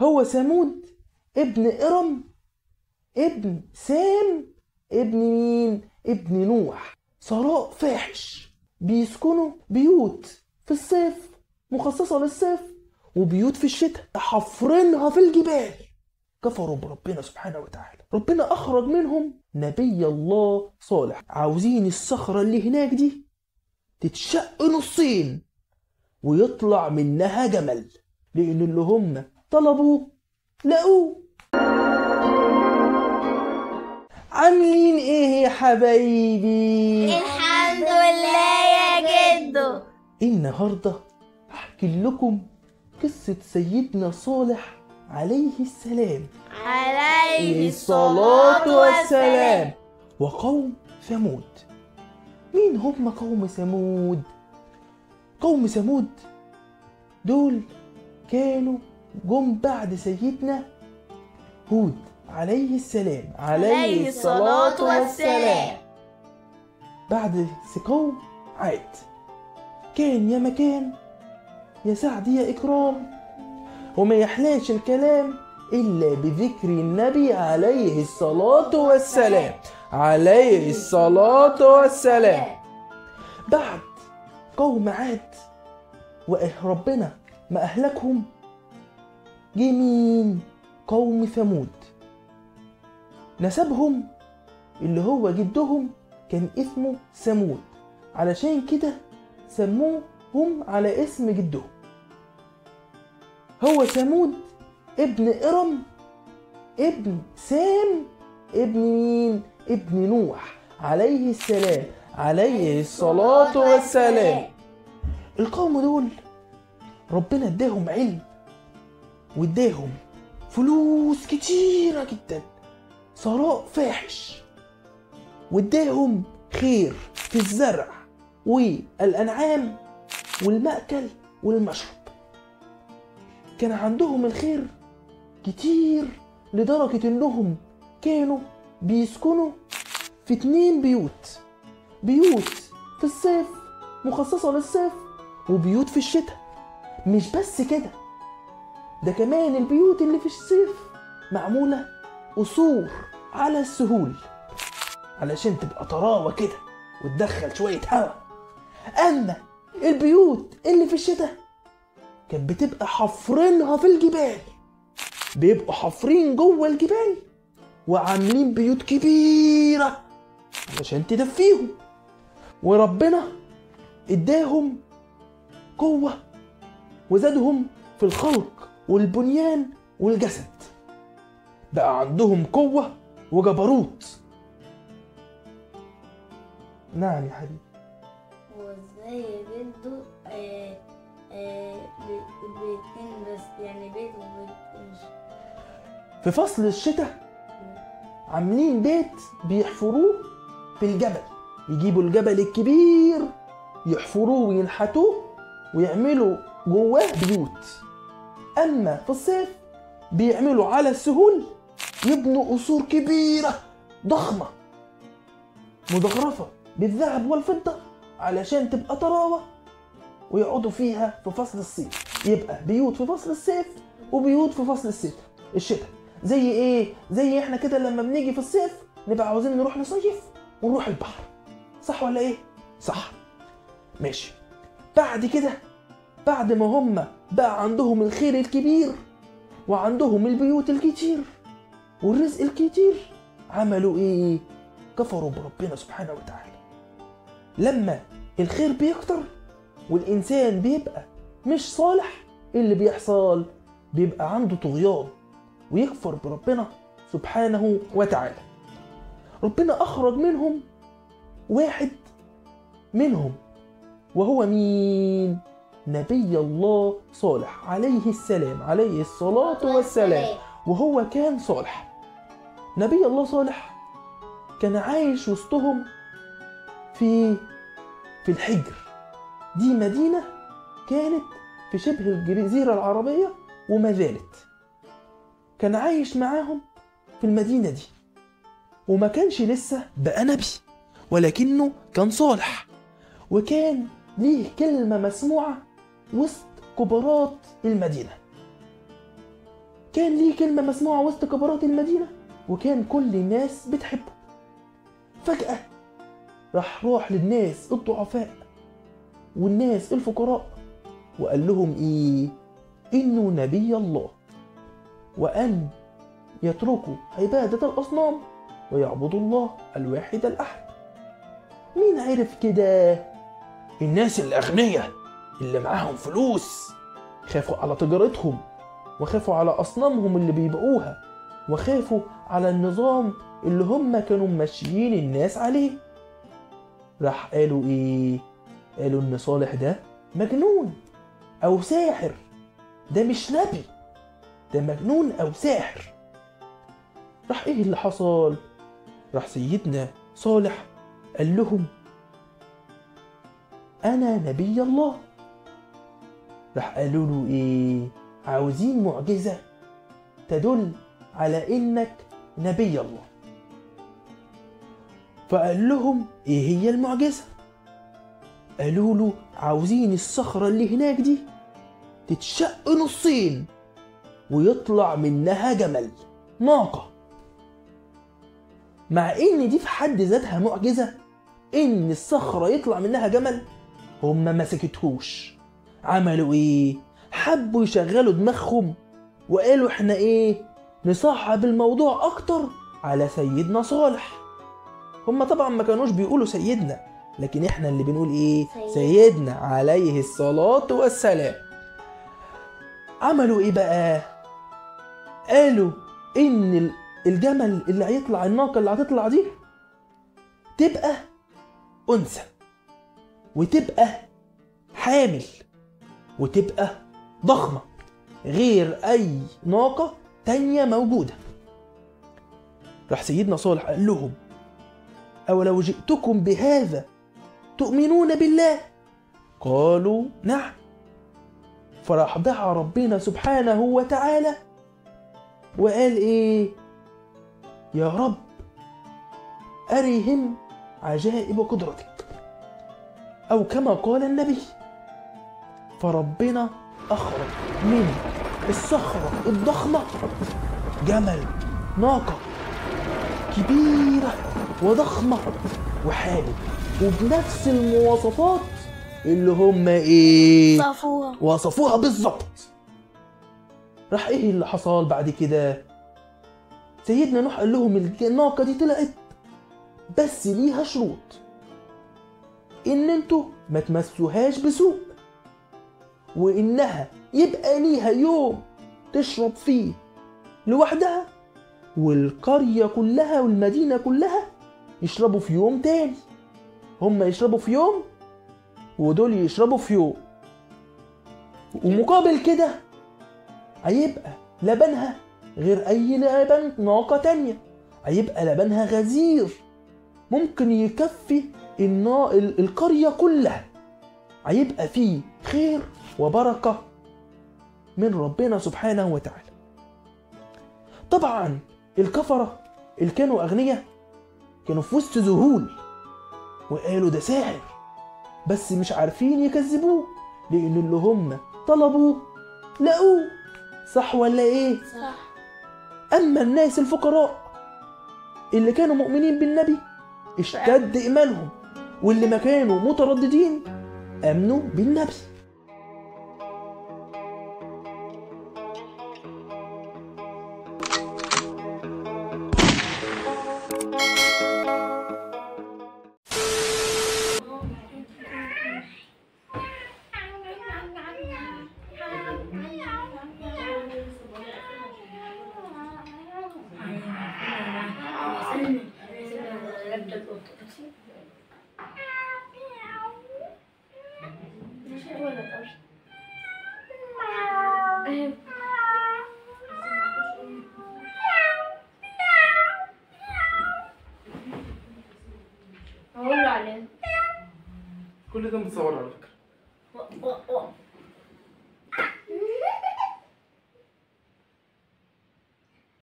هو ثمود ابن إرم ابن سام ابن مين؟ ابن نوح. ثراء فاحش، بيسكنوا بيوت في الصيف مخصصة للصيف وبيوت في الشتاء حفرينها في الجبال. كفروا بربنا سبحانه وتعالى. ربنا أخرج منهم نبي الله صالح. عاوزين الصخرة اللي هناك دي تتشق نصين ويطلع منها جمل، لأن اللي هم طلبوه لقوه. عاملين ايه يا حبايبي؟ الحمد لله يا جدو. النهارده هحكي لكم قصة سيدنا صالح عليه السلام، عليه الصلاة والسلام، وقوم ثمود. مين هم قوم ثمود؟ قوم ثمود دول كانوا جم بعد سيدنا هود عليه السلام، عليه الصلاة والسلام، بعد قوم عاد. كان يا مكان يا سعد يا إكرام، وما يحلاش الكلام إلا بذكر النبي عليه الصلاة والسلام، عليه الصلاة والسلام. بعد قوم عاد وربنا ما أهلكهم، جه مين؟ قوم ثمود. نسبهم اللي هو جدهم كان اسمه ثمود، علشان كده سموهم على اسم جدهم. هو ثمود ابن إرم ابن سام ابن مين؟ ابن نوح عليه السلام، عليه الصلاة والسلام. القوم دول ربنا اداهم علم واداهم فلوس كتيرة جدا، ثراء فاحش، واداهم خير في الزرع والأنعام والمأكل والمشرب. كان عندهم الخير كتير لدرجة انهم كانوا بيسكنوا في 2 بيوت، بيوت في الصيف مخصصة للصيف وبيوت في الشتاء. مش بس كده، ده كمان البيوت اللي في الصيف معمولة قصور على السهول علشان تبقى طراوة كده وتدخل شوية هوا. أما البيوت اللي في الشتاء كانت بتبقى حفرينها في الجبال، بيبقوا حفرين جوه الجبال وعاملين بيوت كبيرة علشان تدفيهم. وربنا اداهم قوة وزادهم في الخلق والبنيان والجسد، بقى عندهم قوة وجبروت. نعم يا حبيبي. وازاي يا جدو بيتين بس، يعني بيت وبيت؟ مش في فصل الشتاء عاملين بيت بيحفروه في الجبل، يجيبوا الجبل الكبير يحفروه وينحتوه ويعملوا جواه بيوت. أما في الصيف بيعملوا على السهول، يبنوا قصور كبيرة ضخمة مزخرفة بالذهب والفضة علشان تبقى طراوة ويقعدوا فيها في فصل الصيف. يبقى بيوت في فصل الصيف وبيوت في فصل الشتاء. زي ايه؟ زي احنا كده لما بنيجي في الصيف نبقى عاوزين نروح نصيف ونروح البحر، صح ولا ايه؟ صح. ماشي. بعد كده، بعد ما هم بقى عندهم الخير الكبير وعندهم البيوت الكتير والرزق الكتير، عملوا ايه؟ كفروا بربنا سبحانه وتعالى. لما الخير بيكتر والإنسان بيبقى مش صالح، اللي بيحصل بيبقى عنده طغيان ويكفر بربنا سبحانه وتعالى. ربنا أخرج منهم واحد منهم، وهو مين؟ نبي الله صالح عليه السلام، عليه الصلاة والسلام. وهو كان صالح. نبي الله صالح كان عايش وسطهم في الحجر. دي مدينة كانت في شبه الجزيرة العربية وما زالت. كان عايش معاهم في المدينة دي، وما كانش لسه بقى نبي، ولكنه كان صالح وكان ليه كلمة مسموعة وسط كبارات المدينة. كان ليه كلمة مسموعة وسط كبارات المدينة، وكان كل الناس بتحبه. فجأة راح للناس الضعفاء والناس الفقراء وقال لهم ايه؟ انه نبي الله، وان يتركوا عبادة الاصنام ويعبدوا الله الواحد الاحد. مين عرف كده؟ الناس الاغنياء اللي معاهم فلوس، خافوا على تجارتهم وخافوا على اصنامهم اللي بيبيعوها، وخافوا على النظام اللي هم كانوا ماشيين الناس عليه. راح قالوا ايه؟ قالوا ان صالح ده مجنون او ساحر، ده مش نبي، ده مجنون او ساحر. راح ايه اللي حصل؟ راح سيدنا صالح قال لهم انا نبي الله. راح قالوا له ايه؟ عاوزين معجزة تدل على انك نبي الله. فقال لهم ايه هي المعجزة؟ قالوا له عاوزين الصخرة اللي هناك دي تتشق نصين ويطلع منها جمل، ناقة. مع ان دي في حد ذاتها معجزة، ان الصخرة يطلع منها جمل، هما ما سكتهوش. عملوا ايه؟ حبوا يشغلوا دماغهم وقالوا احنا ايه؟ نصعب الموضوع اكتر على سيدنا صالح. هما طبعا ما كانوش بيقولوا سيدنا، لكن احنا اللي بنقول ايه؟ سيدنا عليه الصلاة والسلام. عملوا ايه بقى؟ قالوا ان الجمل اللي هيطلع، الناقة اللي هتطلع دي تبقى أنثى، وتبقى حامل، وتبقى ضخمة غير أي ناقة تانية موجودة. راح سيدنا صالح قال لهم أولو جئتكم بهذا تؤمنون بالله؟ قالوا نعم. فراح دعا ربنا سبحانه وتعالى وقال إيه؟ يا رب أريهم عجائب قدرتك، أو كما قال النبي. فربنا أخرج من الصخرة الضخمة جمل، ناقة كبيرة وضخمة وحامل، وبنفس المواصفات اللي هم ايه؟ وصفوها، وصفوها بالظبط. راح ايه اللي حصل بعد كده؟ سيدنا نوح قال لهم الناقة دي طلعت، بس ليها شروط، ان انتوا ما تمسوهاش بسوء، وانها يبقى ليها يوم تشرب فيه لوحدها، والقرية كلها والمدينة كلها يشربوا في يوم تاني. هم يشربوا في يوم ودول يشربوا في يوم، ومقابل كده هيبقى لبنها غير أي لبن ناقة تانية، هيبقى لبنها غزير ممكن يكفي القرية كلها. هيبقى فيه خير وبركة من ربنا سبحانه وتعالى. طبعا الكفرة اللي كانوا أغنياء كانوا في وسط ذهول وقالوا ده ساحر، بس مش عارفين يكذبوه لأن اللي هم طلبوه لقوه. صح ولا إيه؟ صح. أما الناس الفقراء اللي كانوا مؤمنين بالنبي اشتد إيمانهم، واللي ما كانوا مترددين آمنوا بالنبي. كل ده متصور على فكرة.